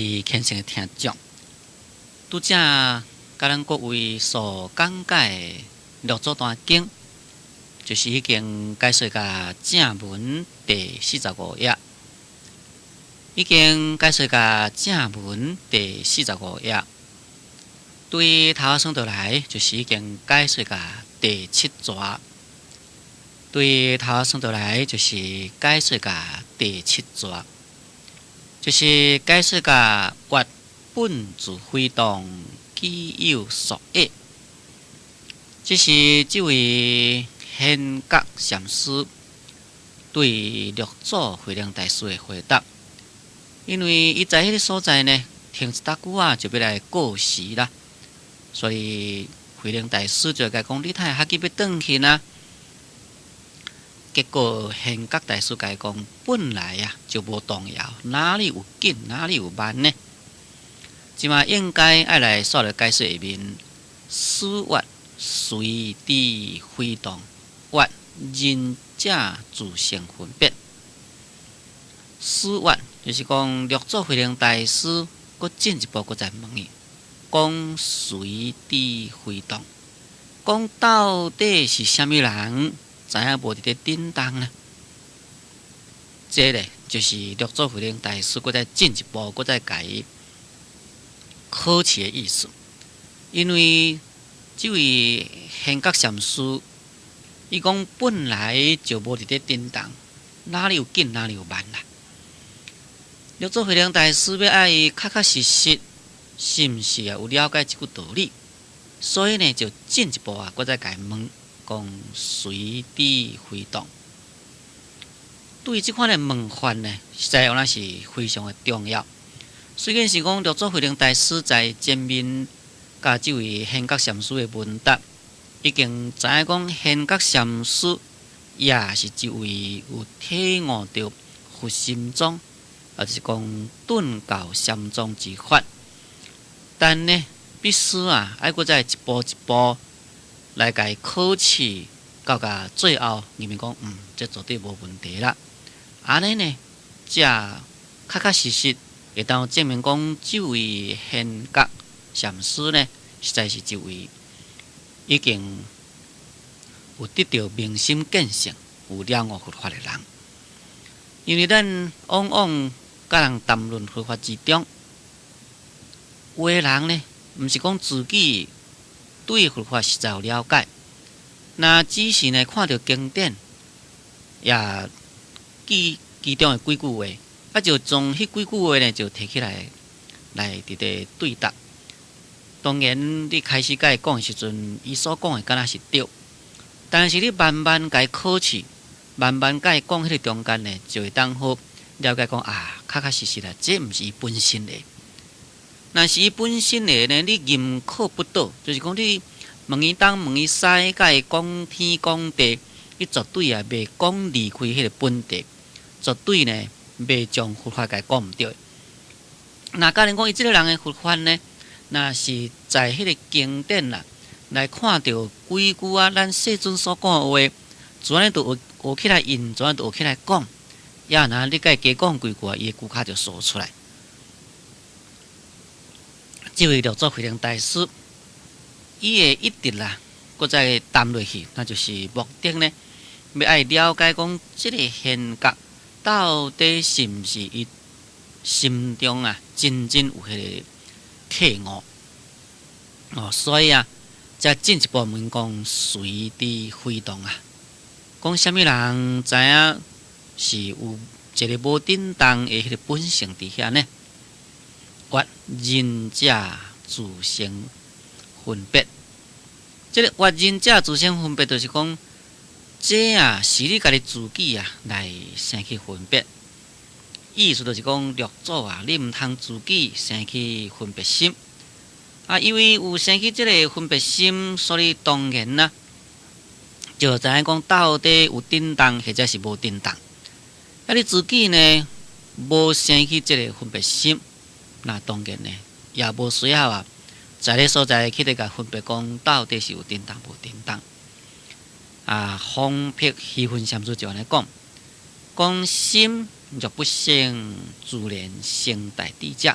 伫虔誠的聽眾，拄才佮咱各位所講解的六祖壇經，就是已經解說到正文第四十五頁，已經解說到正文第四十五頁，對頭算倒來，就是已經解說到第七逝，對頭算倒來，就是解說到第七逝。就是解說甲越本自非動，杞有索厄。這是這位玄覺禪師對六祖慧能大師的回答。因為伊在彼个所在呢，停一搭久仔就欲來過時啦，所以慧能大師就共伊講：你哪會較緊欲轉去呢？結果玄覺大師共伊講，本來啊就無動搖，哪裡有緊，哪裡有慢呢？這馬應該愛來煞來解說下面，思越隨知非動，越仁者自性分別。思越就是講六祖慧能大師，閣進一步閣再問伊，講隨知非動，講到底是啥物人？知影無佇咧振動呢？這咧就是六祖慧能大師閣再進一步，閣再共伊考試的意思。因為這位玄覺禪師，伊講本來就無佇咧振動，哪裡有緊，哪裡有慢啦。六祖慧能大師欲愛伊確確實實，是毋是啊？有了解這句道理，所以呢，就進一步啊，閣再共伊問。講隨知非動，對這款的問法呢，實在有那是非常的重要。雖然是講六祖慧能大師在前面佮這位玄覺禪師的問答，已經知影講玄覺禪師也是一位有體悟著佛心宗，抑就是講頓教禪宗之法，但呢，必須啊，愛閣再一步一步來共伊考試，到共最後，認為講，這絕對無問題啦。按呢呢，才確確實實會當證明講，這位玄覺禪師呢，實在是一位已經有得著明心見性、有了悟佛法的人。因為咱往往佮人談論佛法之中，有的人呢，毋是講自己對佛法實在有了解，若只是呢看著經典，也記其中的幾句話，啊就將彼幾句話呢就提起來來佇咧對答。當然，你開始共伊講的時陣，伊所講的敢若是對，但是你慢慢共伊考試，慢慢共伊講彼个中間呢，就會當好了解講啊，確確實實啊，這毋是伊本身的。若是伊本身的呢，你硬考不倒，就是講你問伊東問伊西，共伊講天講地，伊絕對也袂講離開彼个本體，絕對呢袂將佛法共伊講毋對。若假如講伊這个人的佛法呢，若是在彼个經典啦，來看著幾句仔，咱世尊所講的話，自按呢就學學起來應，自按就學起來講，也若你共伊加講幾句仔，伊的句跤就說出來。這位六祖慧能大師，伊會一直啦，閣再談落去，那就是目的呢，欲愛了解講，這個玄覺到底是毋是伊心中啊，真正有彼個契悟哦，所以啊，才進一步問講隨知非動啊，講啥物人知影是有一个無振動的彼个本性佇遐呢？越仁者自性分別，這个越仁者自性分別，就是講，這啊是你家己自己啊來生起分別。意思就是講，六祖啊，你毋通自己生起分別心啊，因為有生起這个分別心，所以當然啦，就知影講到底有振動或者是無振動。啊，你自己呢，無生起這个分別心。那當然呢，也無需要啊，在咧所在去咧共分別講到底是有振動無振動。啊，方碧虛雲禪師就按呢講，講心若不生，自然成大智者。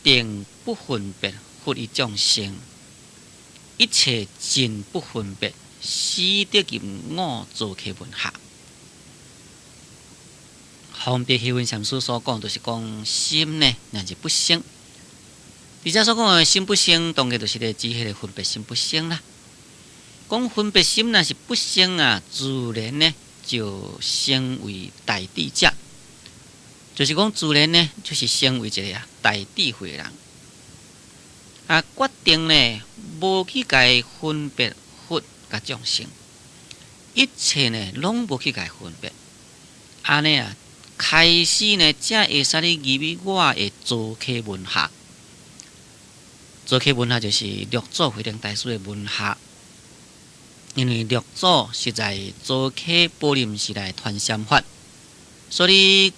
定不分別佛與眾生，一切盡不分別，始得入我造客門下。方別虛雲禪師所講，就是講心呢，若是不生。而且所講的心不生，當然就是咧指彼個分別心不生啦。講分別心若是不生啊，自然呢就成為大智者，就是講自然呢就是成為一個啊大智慧人。啊，決定呢無去共分別佛佮眾生，一切呢攏無去共分別，按呢啊開始呢才會使你入去我的造客門下。造客門下就是六祖慧能大師的門下，因為六祖是在造客寶林寺來傳禪法，所以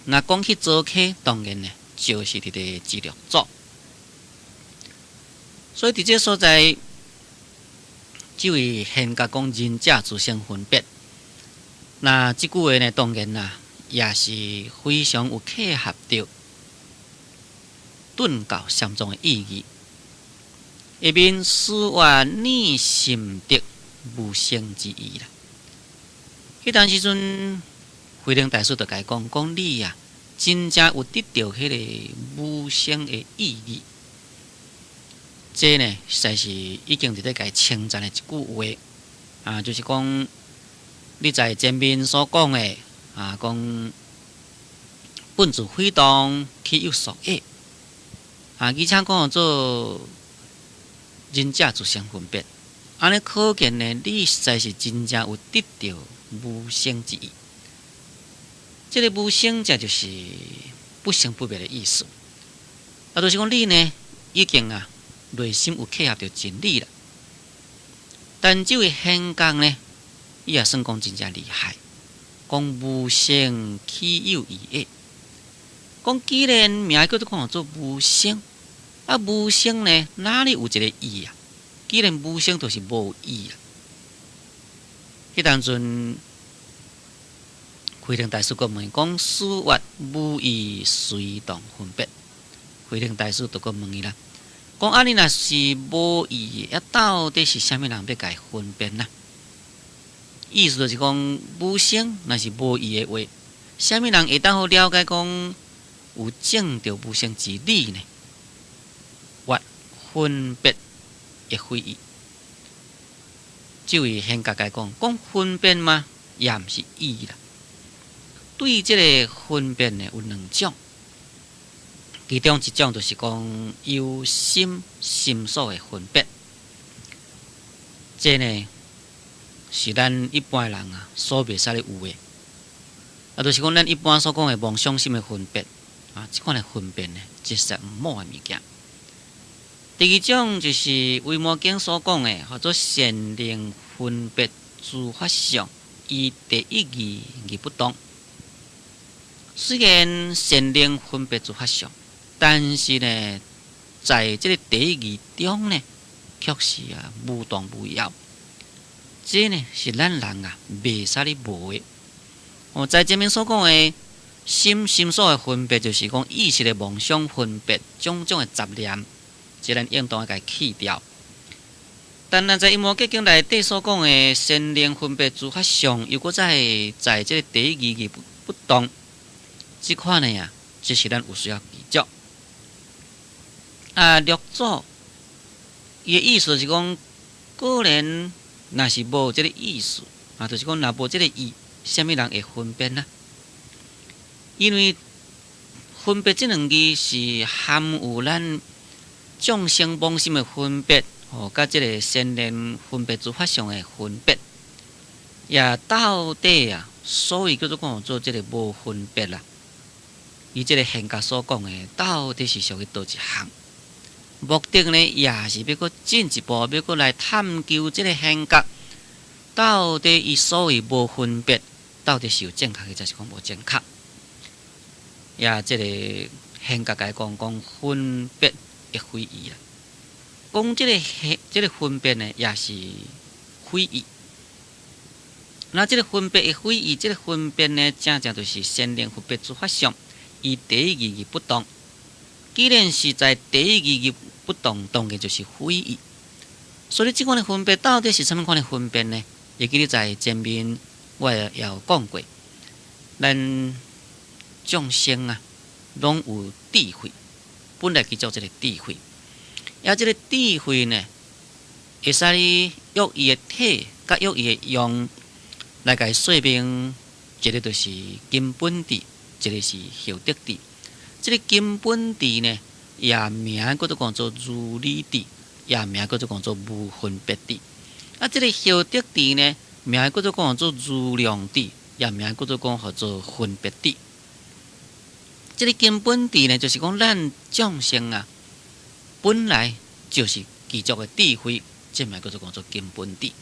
若講起造客，當然呢就是佇咧指六祖。所以佇這個所在，這位玄覺講仁者自生分別，那這句話呢，當然啦，也是非常有契合著頓教禪宗的意義。下面師曰你甚得無生之義啦。彼當時陣，慧能大師就共伊講講你啊，真正有得著彼个無生的意義。這呢，實在是已經佇咧共伊稱讚的一句話啊，就是講你在前面所講的啊，講本自非動，豈有所礙啊？而且講做仁者自生分別，按呢可見呢，你實在是真正有得著無生之義。這个無生者就是不生不滅的意思。啊，就是講你呢，已經啊，內心有契合著真理啦。但這位玄覺呢，伊也算講真正厲害，講無生豈有異礙？講既然名叫做講做無生，啊無生呢，哪裡有一个異啊？既然無生，就是無異啊。彼當陣，慧能大師閣問講：師曰無異，隨動分別？慧能大師就閣問伊啦。講按呢若是無異，啊，到底是啥物人欲共伊分別呢？意思就是講，無生若是無異的話，啥物人會當好了解講有證著無生之理呢？曰分別亦非義。這位玄覺共伊講，講分別嘛，也毋是義啦。對這个分別呢，有兩種。其中一種就是講由心心所的分別，這呢是咱一般人啊所袂使咧有的，啊，就是講咱一般所講的妄想心的分別啊，這款的分別呢，這是毋好的物件。第二種就是《維摩經》所講的，叫做善能分別諸法相，依第一義而不動。雖然善能分別諸法相，但是呢，在這个第一義中呢，卻是啊無動無搖。這呢是咱人啊袂使咧無的。哦，在前面所講的心心所的分別，就是講意識的妄想分別，種種的雜念，這咱應當共伊去掉。但若在《維摩詰經》內底所講的善能分別諸法相，又閣再在這个第一義而不動，這款的啊，這是咱有需要記住。啊，六祖伊的意思是講，個人若是無這个意思，啊，就是講若無這个意，啥物人會分別呢？因為分別這兩字是含有咱眾生妄心的分別，哦，佮這个善能分別諸法相的分別，也到底啊，所以叫做講做這个無分別啦。伊這个玄覺所講的，到底是屬於佗一項？目的呢，也是欲閣進一步，欲閣來探究這个玄覺，到底伊所謂無分別，到底是有正確，抑是講無正確？也這个玄覺共伊講講分別亦非義啦。講這个分別呢，也是非義。那這个分別亦非義，這个分別呢，正正就是善能分別諸法相，依第一義而不動。既然是在第一義義不動，當然就是非義。所以這款的分別到底是啥物款的分別呢？會記得在前面我也有講過，咱眾生啊，攏有智慧，本來具足這个智慧，啊，這个智慧呢，會使你約伊的體，佮約伊的用來共伊說明，一个就是根本智，一个是後得智。這个根本智呢，也名叫做講做如理智，也名叫做講做無分別智。啊，這个後得智呢，名叫做講做如量智，也名叫做講號做分別智。這个根本智呢，就是講咱眾生啊，本來就是具足的智慧，這名叫做講做根本智。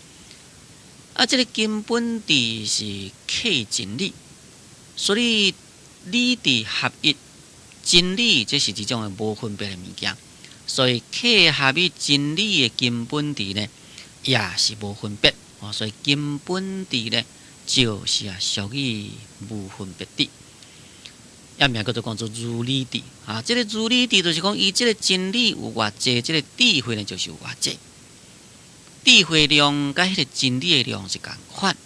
啊，這个根本智是契真理，所以理智合一，真理這是一種的無分別的物件，所以契合於真理的根本智呢，也是無分別哦。所以根本智呢，就是啊屬於無分別智，也名叫做講做如理智啊。這个如理智就是講，伊這个真理有偌濟，這个智慧呢就是有偌濟。智慧量佮彼个真理的量是仝款，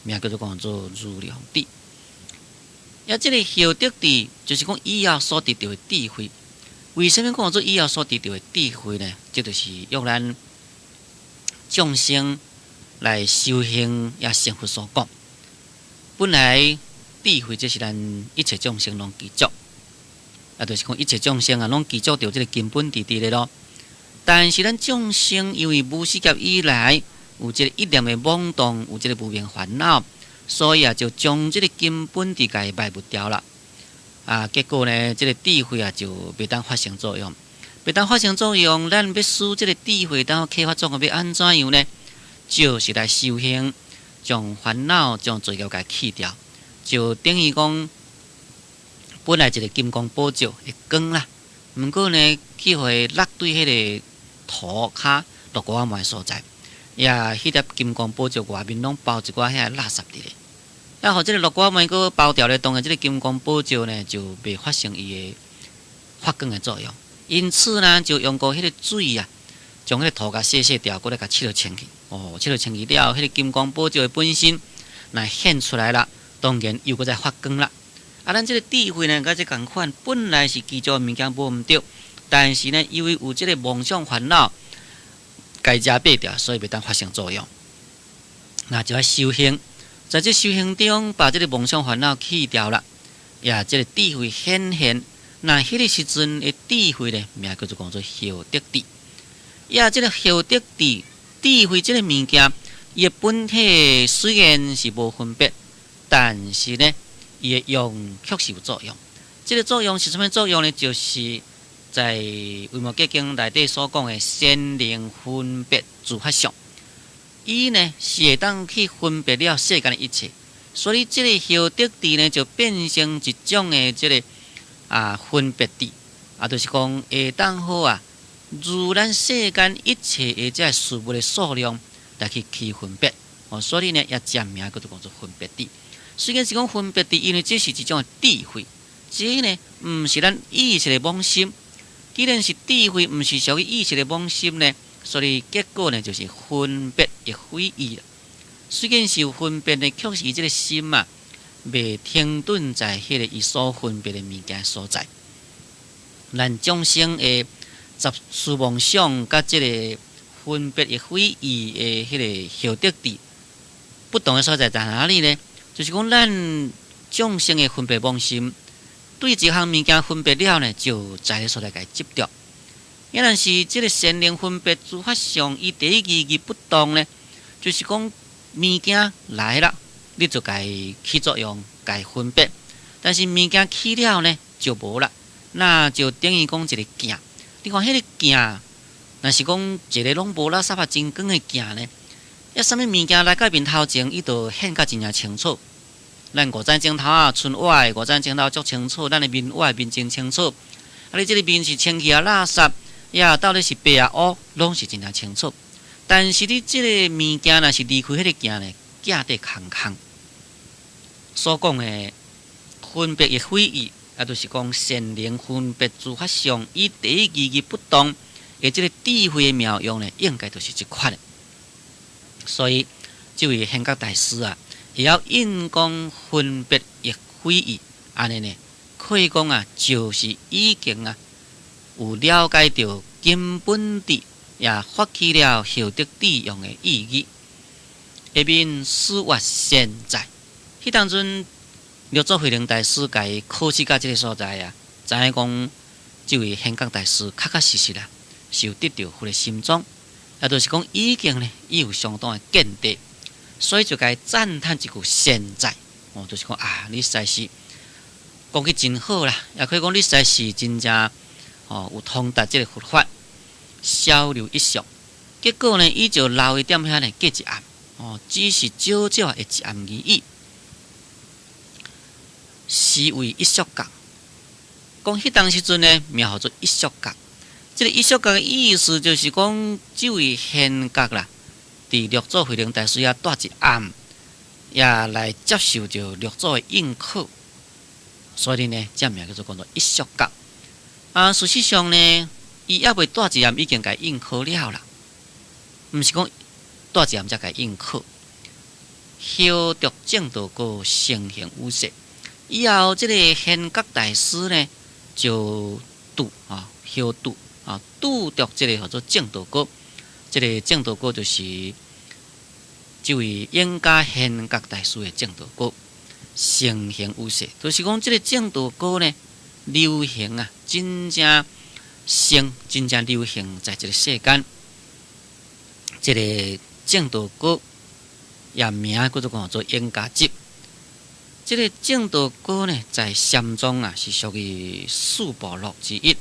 名叫做講做如量智。啊，這个後得智就是講以後所得著的智慧。為啥物講做以後所得著的智慧呢？這就是用咱眾生來修行也成佛所講。本來智慧這是咱一切眾生攏具足，啊，就是講一切眾生啊攏具足著這个根本智佇咧咯。但是咱眾生因為無始劫以來有這个一念的妄動，有這个無明煩惱，所以啊，就將這个根本智共埋沒掉啦。啊，結果呢，這个智慧啊就袂當發生作用，袂當發生作用，咱欲使這个智慧當啟發作用，欲按怎樣呢？就是來修行，將煩惱、將罪業共去掉，就等於講，本來一个金剛寶石會光啦，毋過呢，去予伊落對彼个塗跤落雨仔毛所在，也彼粒金剛寶石外面攏包一寡遐垃圾佇咧，啊，予這个落雨仔毛閣包牢咧，當然這个金剛寶石呢就袂發生伊的發光的作用。因此呢，就用過彼个水啊，將彼个塗共洗洗掉，閣來共拭落清氣。哦，拭落清氣了，彼个金剛寶石的本身來顯出來啦，當然又閣再發光啦。啊，咱這个智慧呢，佮這仝款，本來是具足的物件無毋對，但是呢，因為有這个妄想煩惱，共伊遮蔽掉，所以袂當發生作用。那就愛修行，在這修行中，把這个妄想煩惱去掉啦，也這个智慧顯現。那彼个時陣的智慧呢，名叫做講做後得智。也這个後得智，智慧這个物件，伊的本體雖然是無分別，但是呢，伊的用確實有作用。這个作用是啥物作用呢？就是在《維摩詰經》內底所講的善能分別諸法相，伊呢是會當去分別了世間的一切，所以這个後得智呢就變成一種的這个啊分別智，啊，就是講會當好啊，如咱世間一切的這事物的數量來去區分別，哦，所以呢也正名叫做講做分別智。雖然是講分別智，因為這是一種智慧，這呢毋是咱意識的妄心。既然是智慧，毋是屬於意識的妄心呢，所以結果呢就是分別亦非義。雖然是有分別呢，卻是這个心啊，袂停頓在彼个伊所分別的物件所在。咱眾生的雜思妄想，佮這个分別亦非義的彼个後得智，不同的所在在哪裡呢？就是講咱眾生的分別妄心，對一項物件分別了呢，就在彼所在共伊執著。但是這个善能分別諸法相，伊第一義義不動呢，就是講物件來了，你就共伊起作用，共伊分別。但是物件去了呢，就無啦。那就等於講一个鏡，你看彼个鏡，若是講一个攏無垃圾啊，真光的鏡呢，啊，啥物物件來到面頭前，伊就顯甲真正清楚。咱五盞鏡頭仔，賰我的五盞鏡頭足清楚，咱的面我的面真清楚。啊，你這个面是清氣啊，垃圾，也到底是白啊烏，攏是真正清楚。但是你這个物件若是離開彼个鏡呢，鏡底空空。所講的分別亦非義，也就是講善能分別諸法相，以第一義義不動的這个智慧的妙用呢，應該就是這款的。所以，這位玄覺大師啊，會曉印光分別亦非義，按呢呢，可以講啊，就是已經啊，有了解著根本智，也發起了後得智用的意義。下面四月善哉，彼當陣六祖慧能大師共伊考試到這个所在啊，知影講這位玄覺大師確確實實啊，是有得著佛的心裝，也就是講已經呢，伊有相當的見地，所以就共伊讚歎一句善哉，哦，就是講啊，你實在是講去真好啦，也可以講你實在是真正哦有通達這个佛法，消留一相。結果呢，伊就留伊踮遐呢，過一暗，哦，只是少少的一暗而已。是為一宿覺。講彼當時陣呢，名號做一宿覺。這个一宿覺的意思就是講，這位玄覺啦，佇六祖慧能大師遐蹛一暗，也來接受著六祖的應考，所以呢，這名叫做講做一宿覺。啊，事實上呢，伊猶未蹛一暗已經共應考了啦，毋是講蹛一暗才共應考。後得證道果，成形有說。以後這个玄覺大師呢，就拄啊，後拄啊，拄著這个號做證道果。這个證道果就是這位永嘉玄覺大師的證道果，成形有說，就是講這个證道果呢，流行啊，真正盛，真正流行在這个世間。這个證道果也名叫做講做永嘉集。這个證道果呢，在禪宗啊是屬於四部落之一。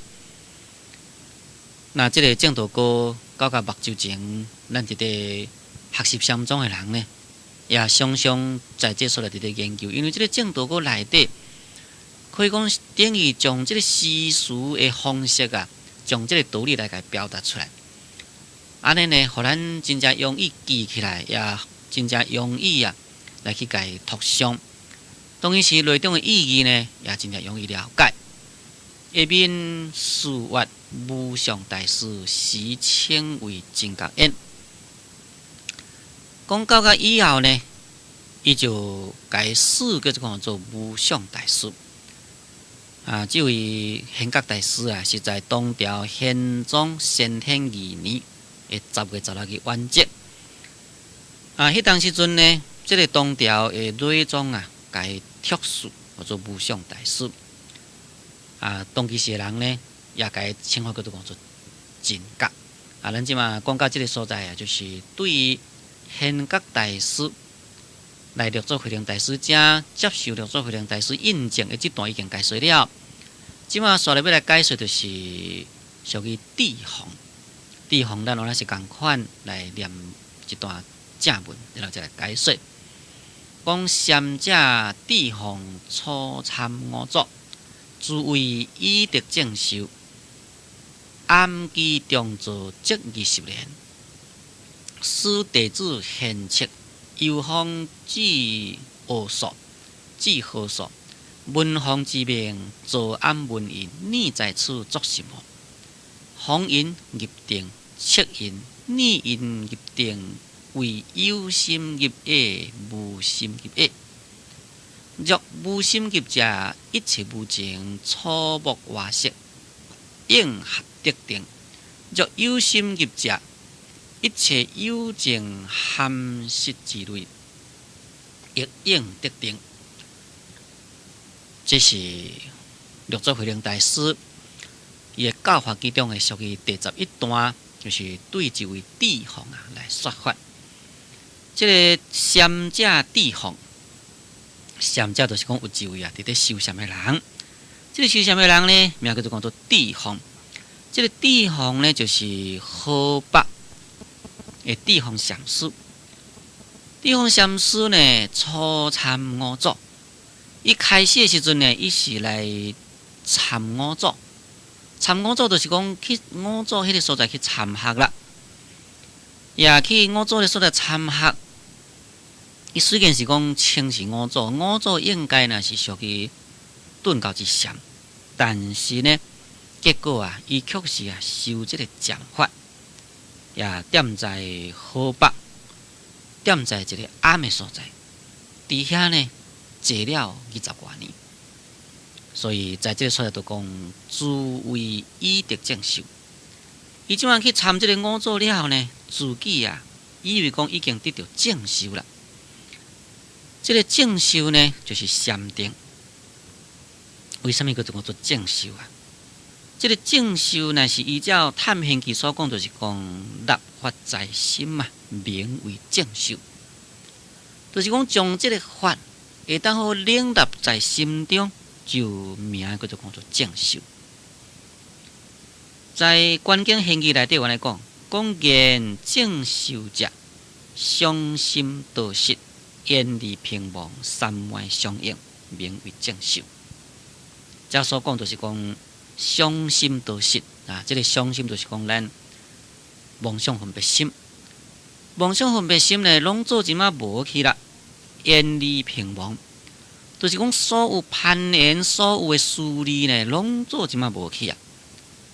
那這个證道果到共目睭前，咱佇咧學習禪宗的人呢，也常常在這所在佇咧研究，因為這个證道果內底，可以講等於將這个詩詞的方式啊，將這个道理來共表達出來。按呢呢，予咱真正容易記起來，也真正容易啊來去共託想。當然是內中的意義呢，也真正容易了解。下面四月無上大師時稱為真覺円。講到甲以後呢，伊就共諡叫做講做無上大師。啊，這位玄覺大師啊，是在唐朝玄宗先天二年的10月16日圓寂。啊，彼當時陣呢，這个唐朝的睿宗啊，共伊託諡號做無上大師。啊，當其時的人呢，也共伊稱呼叫做講做淨覺。啊，咱這馬講到這个所在啊，就是對於玄覺大師來六祖慧能大師遮接受六祖慧能大師印證的這段已經解說了。這馬紲來欲來解說，就是屬於智弘。智弘，咱原來是仝款來念一段正文，然後再來解說。講禪者智弘初參五祖，自為以德正修，暗記中座積20年，使弟子賢徹遊方至何所，至何所？聞弘之命，坐庵問云：你在此作什麼？弘云入定，徹云你云入定，為有心入也，無心入也。若無心入者，一切無情，草木瓦石，應合得定；若有心入者，一切有情含識之類，亦應得定。這是六祖慧能大師伊的教法其中的屬於第11段，就是對這位智弘啊來說法。這个禪者智弘，禪者就是講有一位啊，佇咧修禪的人。這个修禪的人呢，名叫做講做智弘。這个智弘呢，就是河北的智弘禪師。智弘禪師呢，初參五祖。伊開始的時陣呢，伊是來參五祖。參五祖就是講去五祖彼个所在去參學啦，也去五祖的所在參學。伊雖然是講稱是五祖，五祖應該呢是屬於頓到一禪，但是呢，結果啊，伊卻是啊修這個禪法，也踮在河北，踮在一個暗的所在，佇遐呢坐了二十外年，所以在這個所在就講，自謂已得證受。伊這擺去參這個仵作了後呢，自己啊以為講已經得著證受啦。這個證受呢，就是禪定。為啥物叫做證受啊？這個證受呢，是依照探玄記所講，就是講立法在心嘛，名為證受。就是講將這個法會當好領納在心中，就名叫做講做證受。在《觀經玄義》內底，我來講，講言證受者，相心道實，遠離平忘，三昧相應，名為證受。這所講就是講相心道實啊，這個相心就是講咱妄想分別心，妄想分別心呢，攏做這馬無去啦，遠離平忘，就是講所有攀緣、所有的思慮呢，攏做這馬無去啊。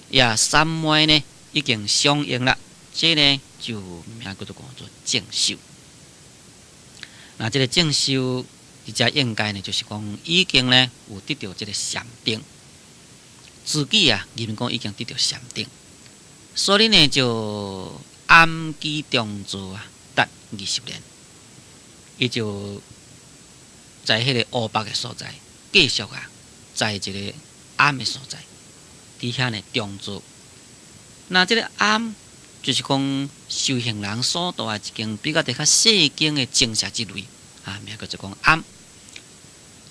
也三昧呢已經相應啦，這呢就名叫做講做證受。那這個證受，佇遮應該呢，就是講已經呢有得著這個禪定，自己啊，認為講已經得著禪定，所以呢就暗居中坐啊，達20年，伊就在彼個湖北的所在，繼續啊，在一個暗的所在。佇遐呢，中坐。那這個庵就是講修行人所住的一間比較佇較細間的精舍之類啊，名叫做講庵。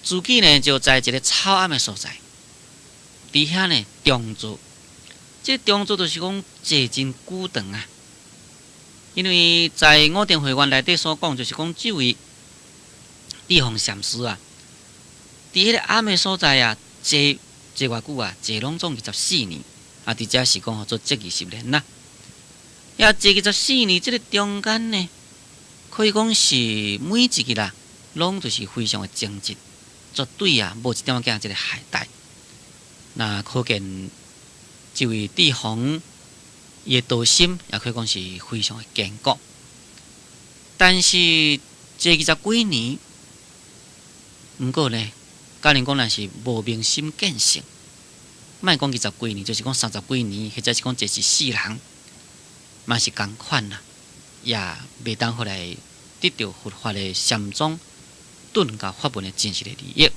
自己呢就在一個草庵的所在，佇遐呢中坐。這個中坐就是講坐真久長啊。因為在五諜會願內底所講，就是講這位智弘禪師啊，佇彼個庵的所在啊，坐。坐偌久啊？坐攏總24年，啊！佇遮是講號做這二十年啦。也坐二十四年，這個中間呢，可以講是每一日啦，攏就是非常的精進，絕對啊，無一點仔仔這個懈怠。那可見這位智弘伊的道心，也可以講是非常的堅固。但是坐二十幾年，毋過呢，假如講若是無明心見性，莫講二十幾年，就是講三十幾年，或者是講坐一世人，嘛是仝款啦，也袂當予來得著佛法的禪宗頓覺法門的真實的利益。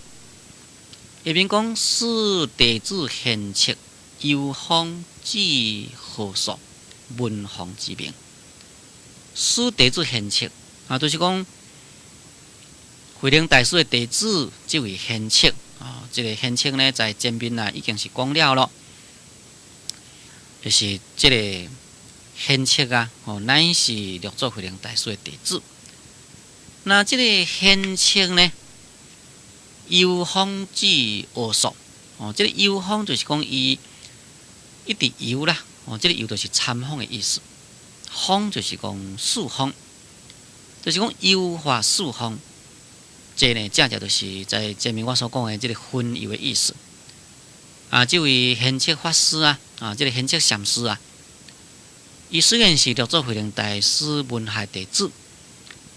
下面講四弟子賢策遊方至河朔，聞弘之名。四弟子賢策啊，就是講慧能大師的弟子，這位賢策啊，這個賢策呢，在前面啊已經是講了囉，就是這個賢策啊，哦，乃是六祖慧能大師的弟子。那這個賢策呢，遊方至河朔，哦，這個遊方就是講伊一直遊啦，哦，這個遊就是參訪的意思，方就是講四方，就是講遊化四方。這呢，正正就是在前面我所講的這個雲遊的意思。啊，這位賢策法師啊，啊，這個賢策禪師啊，伊雖然是六祖慧能大師門下弟子，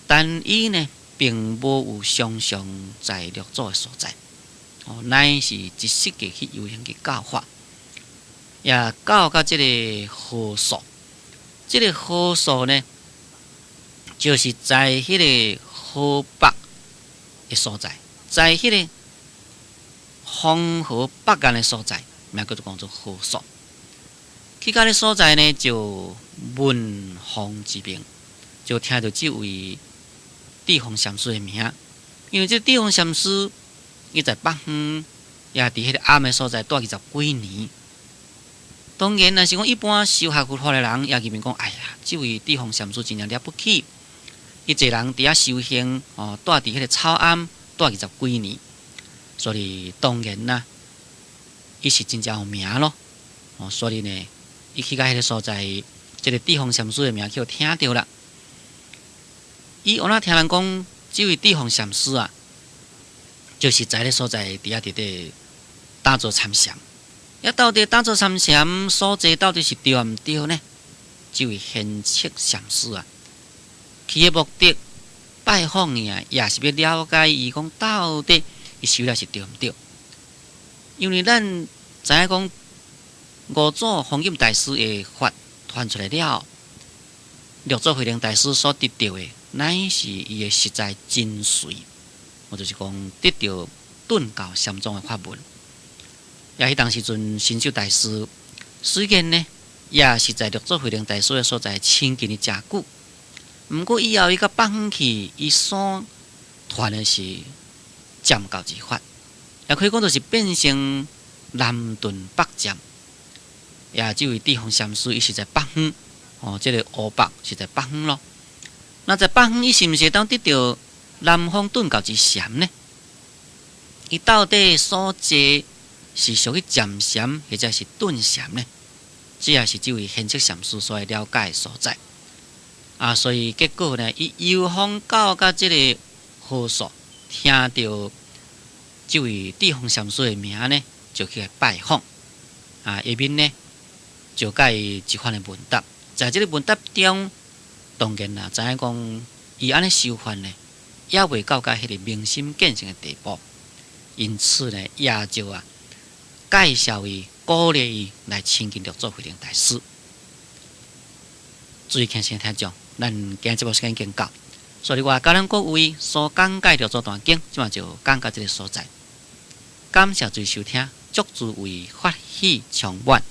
但伊呢並無有常常在六祖的所在，哦，乃是一時嘅去遊行去教法，也教到這個河朔。這個河朔呢，就是在彼個河北的所在，在彼個黃河北岸的所在，名叫做講做河朔。去到彼所在呢，就聞弘之名，就聽著這位智弘禪師的名。因為這智弘禪師，伊在北方，也佇彼個暗的所在蹛二十幾年。當然，若是講一般修學佛法的人，也認為講，哎呀，這位智弘禪師真正了不起。伊一個人佇遐修行，哦，蹛佇彼個草庵蹛二十幾年，所以當然啦，伊是真正有名囉。哦，所以呢，伊去到彼個所在，這個智弘禪師的名去予聽著啦。伊有哪聽人講，這位智弘禪師啊，就是在彼個所在佇遐佇咧打坐參禪。啊，到底打坐參禪所坐到底是對毋對呢？這位賢策禪師啊，去的目的拜訪伊啊，也是欲了解伊講到底伊修了是對毋對？因為咱知影講五祖弘忍大師的法傳出來了，六祖慧能大師所得著的，乃是伊的實在真髓，我就是講得著頓教禪宗的法門。也彼當時陣，神秀大師雖然呢，也是在六祖慧能大師的所在親近伊誠久，毋過以後伊到北方去，伊所傳的是漸教之法，也可以講就是變成南頓北漸。也這位智峰禪師，伊是在北方，哦，這個湖北是在北方咯。那在北方，伊是毋是會當得著南方頓教之禪呢？伊到底所坐是屬於漸禪，或者是頓禪呢？這也是這位賢策禪師所愛了解的所在。啊，所以結果呢，伊遊訪到佮這个和所，聽著這位智峰禪師的名呢，就去拜訪。啊，下面呢就佮伊一番的問答，在這个問答中，當然啦，知影講伊按呢修法呢，猶未到佮彼个明心見性的地步，因此呢，也就啊介紹伊，鼓勵伊來親近六祖慧能大師。注意聽先聽眾，咱今日節目時間已經到，所以我共咱各位所講解六祖壇經，這馬就講到這个所在。感謝諸位收聽，祝諸位法喜充滿。